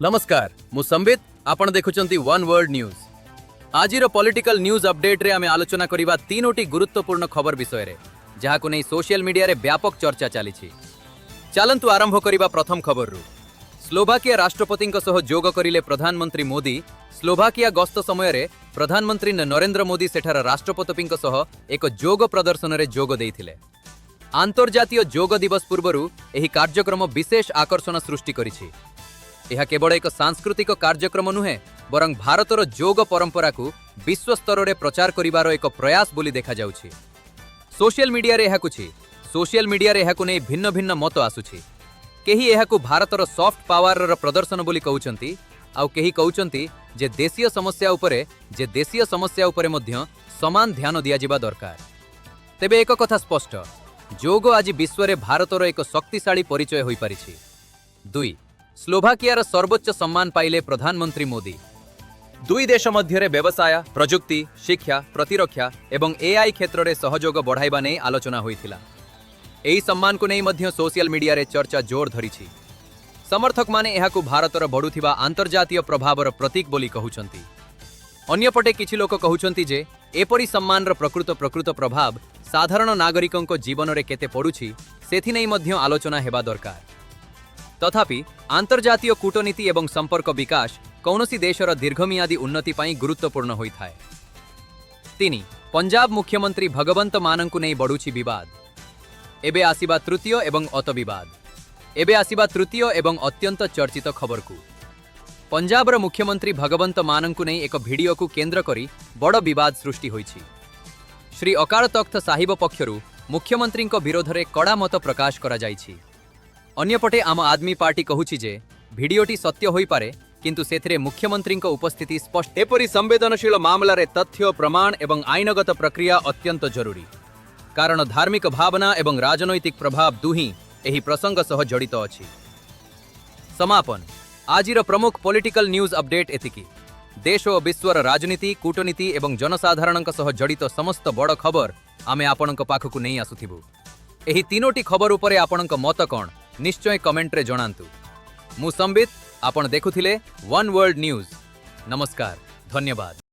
ନମସ୍କାର, ମୁଁ ସମ୍ବିତ। ଆପଣ ଦେଖୁଛନ୍ତି ୱାନ୍ ୱାର୍ଲଡ ନ୍ୟୁଜ୍। ଆଜିର ପଲିଟିକାଲ ନ୍ୟୁଜ୍ ଅପଡେଟ୍ରେ ଆମେ ଆଲୋଚନା କରିବା ତିନୋଟି ଗୁରୁତ୍ୱପୂର୍ଣ୍ଣ ଖବର ବିଷୟରେ, ଯାହାକୁ ନେଇ ସୋସିଆଲ ମିଡିଆରେ ବ୍ୟାପକ ଚର୍ଚ୍ଚା ଚାଲିଛି। ଚାଲନ୍ତୁ ଆରମ୍ଭ କରିବା ପ୍ରଥମ ଖବରରୁ। ସ୍ଲୋଭାକିଆ ରାଷ୍ଟ୍ରପତିଙ୍କ ସହ ଯୋଗ କରିଲେ ପ୍ରଧାନମନ୍ତ୍ରୀ ମୋଦି। ସ୍ଲୋଭାକିଆ ଗସ୍ତ ସମୟରେ ପ୍ରଧାନମନ୍ତ୍ରୀ ନରେନ୍ଦ୍ର ମୋଦି ସେଠାର ରାଷ୍ଟ୍ରପତିଙ୍କ ସହ ଏକ ଯୋଗ ପ୍ରଦର୍ଶନରେ ଯୋଗ ଦେଇଥିଲେ। ଆନ୍ତର୍ଜାତୀୟ ଯୋଗ ଦିବସ ପୂର୍ବରୁ ଏହି କାର୍ଯ୍ୟକ୍ରମ ବିଶେଷ ଆକର୍ଷଣ ସୃଷ୍ଟି କରିଛି। ଏହା କେବଳ ଏକ ସାଂସ୍କୃତିକ କାର୍ଯ୍ୟକ୍ରମ ନୁହେଁ, ବରଂ ଭାରତର ଯୋଗ ପରମ୍ପରାକୁ ବିଶ୍ୱ ସ୍ତରରେ ପ୍ରଚାର କରିବାର ଏକ ପ୍ରୟାସ ବୋଲି ଦେଖାଯାଉଛି। ସୋସିଆଲ ମିଡିଆରେ ଏହାକୁ ନେଇ ଭିନ୍ନ ଭିନ୍ନ ମତ ଆସୁଛି। କେହି ଏହାକୁ ଭାରତର ସଫ୍ଟ ପାୱାରର ପ୍ରଦର୍ଶନ ବୋଲି କହୁଛନ୍ତି, ଆଉ କେହି କହୁଛନ୍ତି ଯେ ଦେଶୀୟ ସମସ୍ୟା ଉପରେ ମଧ୍ୟ ସମାନ ଧ୍ୟାନ ଦିଆଯିବା ଦରକାର। ତେବେ ଏକ କଥା ସ୍ପଷ୍ଟ, ଯୋଗ ଆଜି ବିଶ୍ୱରେ ଭାରତର ଏକ ଶକ୍ତିଶାଳୀ ପରିଚୟ ହୋଇପାରିଛି। 2, ସ୍ଲୋଭାକିଆର ସର୍ବୋଚ୍ଚ ସମ୍ମାନ ପାଇଲେ ପ୍ରଧାନମନ୍ତ୍ରୀ ମୋଦି। ଦୁଇ ଦେଶ ମଧ୍ୟରେ ବ୍ୟବସାୟ, ପ୍ରଯୁକ୍ତି, ଶିକ୍ଷା, ପ୍ରତିରକ୍ଷା ଏବଂ ଏଆଇ କ୍ଷେତ୍ରରେ ସହଯୋଗ ବଢ଼ାଇବା ନେଇ ଆଲୋଚନା ହୋଇଥିଲା। ଏହି ସମ୍ମାନକୁ ନେଇ ମଧ୍ୟ ସୋସିଆଲ ମିଡିଆରେ ଚର୍ଚ୍ଚା ଜୋର ଧରିଛି। ସମର୍ଥକମାନେ ଏହାକୁ ଭାରତର ବଢ଼ୁଥିବା ଆନ୍ତର୍ଜାତୀୟ ପ୍ରଭାବର ପ୍ରତୀକ ବୋଲି କହୁଛନ୍ତି। ଅନ୍ୟପଟେ କିଛି ଲୋକ କହୁଛନ୍ତି ଯେ ଏପରି ସମ୍ମାନର ପ୍ରକୃତ ପ୍ରଭାବ ସାଧାରଣ ନାଗରିକଙ୍କ ଜୀବନରେ କେତେ ପଡୁଛି, ସେଥିନେଇ ମଧ୍ୟ ଆଲୋଚନା ହେବା ଦରକାର। ତଥାପି ଆନ୍ତର୍ଜାତୀୟ କୂଟନୀତି ଏବଂ ସମ୍ପର୍କ ବିକାଶ କୌଣସି ଦେଶର ଦୀର୍ଘମିଆଦୀ ଉନ୍ନତି ପାଇଁ ଗୁରୁତ୍ୱପୂର୍ଣ୍ଣ ହୋଇଥାଏ। 3, ପଞ୍ଜାବ ମୁଖ୍ୟମନ୍ତ୍ରୀ ଭଗବନ୍ତ ମାନଙ୍କୁ ନେଇ ବଢୁଛି ବିବାଦ। ଏବେ ଆସିବା ତୃତୀୟ ଏବଂ ଅତ୍ୟନ୍ତ ଚର୍ଚ୍ଚିତ ଖବରକୁ। ପଞ୍ଜାବର ମୁଖ୍ୟମନ୍ତ୍ରୀ ଭଗବନ୍ତ ମାନଙ୍କୁ ନେଇ ଏକ ଭିଡିଓକୁ କେନ୍ଦ୍ର କରି ବଡ଼ ବିବାଦ ସୃଷ୍ଟି ହୋଇଛି। ଶ୍ରୀ ଅକାଳ ତଖ୍ତ ସାହିବ ପକ୍ଷରୁ ମୁଖ୍ୟମନ୍ତ୍ରୀଙ୍କ ବିରୋଧରେ କଡ଼ା ମତ ପ୍ରକାଶ କରାଯାଇଛି। ଅନ୍ୟପଟେ ଆମ ଆଦମୀ ପାର୍ଟି କହୁଛି ଯେ ଭିଡିଓଟି ସତ୍ୟ ହୋଇପାରେ, କିନ୍ତୁ ସେଥିରେ ମୁଖ୍ୟମନ୍ତ୍ରୀଙ୍କ ଉପସ୍ଥିତି ସ୍ପଷ୍ଟ। ଏପରି ସମ୍ବେଦନଶୀଳ ମାମଲାରେ ତଥ୍ୟ, ପ୍ରମାଣ ଏବଂ ଆଇନଗତ ପ୍ରକ୍ରିୟା ଅତ୍ୟନ୍ତ ଜରୁରୀ, କାରଣ ଧାର୍ମିକ ଭାବନା ଏବଂ ରାଜନୈତିକ ପ୍ରଭାବ ଦୁହେଁ ଏହି ପ୍ରସଙ୍ଗ ସହ ଜଡ଼ିତ ଅଛି। ସମାପନ। ଆଜିର ପ୍ରମୁଖ ପଲିଟିକାଲ ନ୍ୟୁଜ୍ ଅପଡେଟ୍ ଏତିକି। ଦେଶ ଓ ବିଶ୍ୱର ରାଜନୀତି, କୂଟନୀତି ଏବଂ ଜନସାଧାରଣଙ୍କ ସହ ଜଡ଼ିତ ସମସ୍ତ ବଡ଼ ଖବର ଆମେ ଆପଣଙ୍କ ପାଖକୁ ନେଇ ଆସୁଥିବୁ। ଏହି ତିନୋଟି ଖବର ଉପରେ ଆପଣଙ୍କ ମତ କ'ଣ, ନିଶ୍ଚୟ କମେଣ୍ଟରେ ଜଣାନ୍ତୁ। ମୁଁ ସମ୍ବିତ, ଆପଣ ଦେଖୁଥିଲେ ୱାନ୍ ୱାର୍ଲଡ ନ୍ୟୁଜ୍। ନମସ୍କାର, ଧନ୍ୟବାଦ।